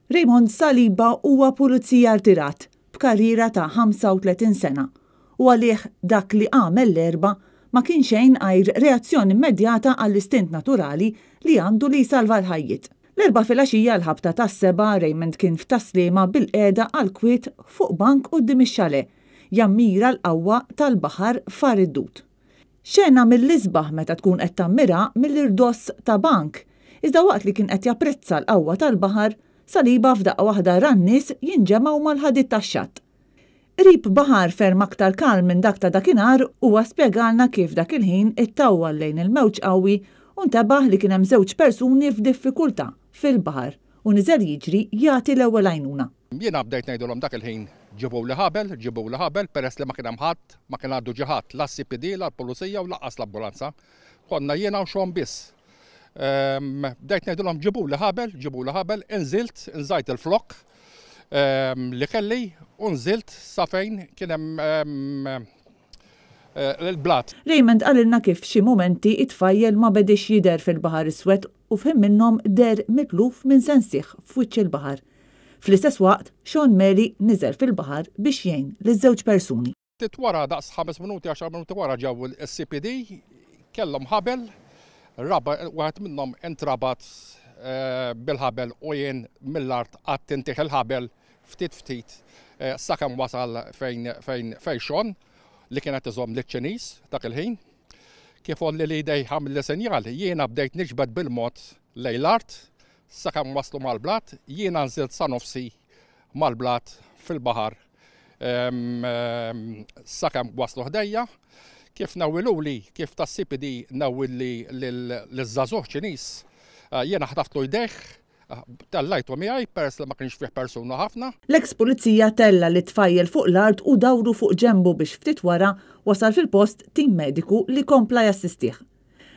Raymond Saliba huwa pulizija rtirat b'karriera ta' 35 sena u għalih dak li għamel l-Erbgħa ma kien xejn għajr reazzjoni immedjata għall-istint naturali li għandu li jsalva l-ħajjiet. L-Erbgħa filgħaxija għall-ħabta tas-sebgħa Raymond kien f'Tas-Sliema bilqiegħda għall-kwiet fuq bank quddiem ix-chalet jammira l-qawwa tal-baħar f'Għar id-Dud. Xena mill-isbaħ meta tkun qed tammira mill-irdoss ta' bank. Iżda waqt li kien qed japprezza l-qawwa tal-baħar, Saliba f'daqqa waħda ra n-nies jinġemgħu mal-ħadid tax-xatt. Qrib baħar ferm aktar kalm minn dak ta' dakinhar, huwa spjegalna kif dak il-ħin ittawwal lejn il-mewġ qawwi u ntebaħ li kien hemm żewġ persuni f'diffikultà fil-baħar u niżel jiġri jagħti l-ewwel għajnuna. Jiena bdejt ngħidilhom dak il-ħin ġibuli ħabel, ġibuli ħabel, peress li ma kien hemm ħadd, ma kien għadu ġie ħadd, la s-CPD, la l-pulizija u lanqas l-ambulanza. Konna jiena u Sean biss. Bdejt ngħidilhom ġibuli ħabel, ġibuli ħabel, inżilt, inżajt il-flokk li kelli u nżilt sa fejn kien hemm il-blat. Raymond qalilna kif f'xi mumenti t-tfajjel ma bediex jidher fil-Baħar Iswed u f'ħin minnhom deher mitluf minn sensih f'wiċċ il-baħar. Fl-istess waqt, Sean Meli niżel fil-baħar biex jgħin liż-żewġ persuni. Ftit wara, daqs ħames minuti, għaxar minuti wara ġew is-CPD, kellhom ħabel, wieħed minnhom intrabat bil-ħabel u jien mill-art qgħadt intih il-ħabel ftit ftit sakemm wasal fejn fejn fejn Sean li kien qed iżomm liċ-Ċiniż dak il-ħin. Kif għolli li jdejh għamilli sinjal, jiena bdejt niġbed bil-mod lejn l-art Sakemm waslu mal-blat, jiena nżilt sa nofsi mal-blat fil-baħar sakemm waslu ħdejja. Kif newwiluli, kif tas-CPD newwilli liż-żagħżugħ Ċiniż, jiena ħtaftlu jdejh, tellajtu miegħi peress li ma kienx fih persuna ħafna. L-eks pulizija tella' lit-tfajjel fuq l-art u dawru fuq ġenbu biex ftit wara wasal fil-post tim mediku li kompla jassistih.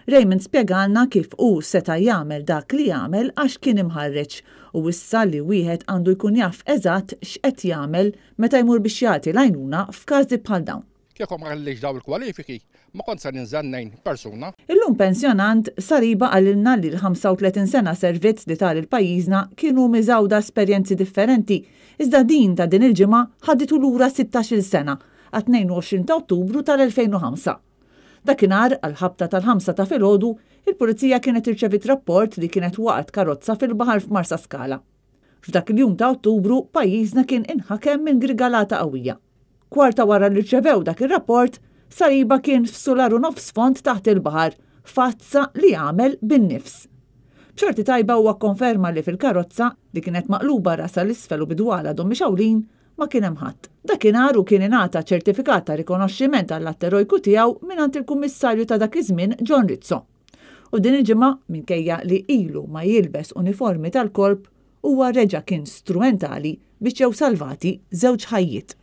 Raymond spjegalna kif hu seta' jagħmel dak li għamel għax kien imħarreġ u wissa li wieħed għandu jkun jaf eżatt x'qed jagħmel meta jmur biex jagħti l-għajnuna f'każi bħal dawn. Kieku ma kellix dawn il-kwalifiki, ma kont se ninżel ngħin persuna. Illum pensjonant, Saliba qalilna li l-35 sena servizz li ta lil pajjiżna kienu miżgħuda esperjenzi differenti, iżda din ta' din il-ġimgħa ħaditu lura sittax-il sena, għat-22 ta' Ottubru tal-2005. Dakinhar, għall-ħabta tal-ħamsa ta' filgħodu, il-Pulizija kienet irċeviet rapport li kienet waqgħet karozza fil-baħar f'Marsaskala. F'dak il-jum ta' Ottubru, pajjiżna kien inħakem minn grigalata qawwija. Kwarta wara li rċevew dak ir-rapport, Saliba kien f'sular u nofs fond taħt il-baħar, f'għadsa li għamel bin-nifs. B'xorti tajba huwa kkonferma li fil-karozza, li kienet maqluba rasha 'l isfel u bi dwal għadhom mixgħulin, Ma kien hemm ħadd. Dakinhar hu kien ingħata ċertifikat ta' rikonoxximent għall-att erojku tiegħu mingħand il-Kummissarju ta' dak iż-żmien John Rizzo. U din il-ġimgħa, minkejja li ilu ma jilbes uniformi tal-Korp, huwa reġa' kien strumentali biex ġew salvati żewġ ħajjiet.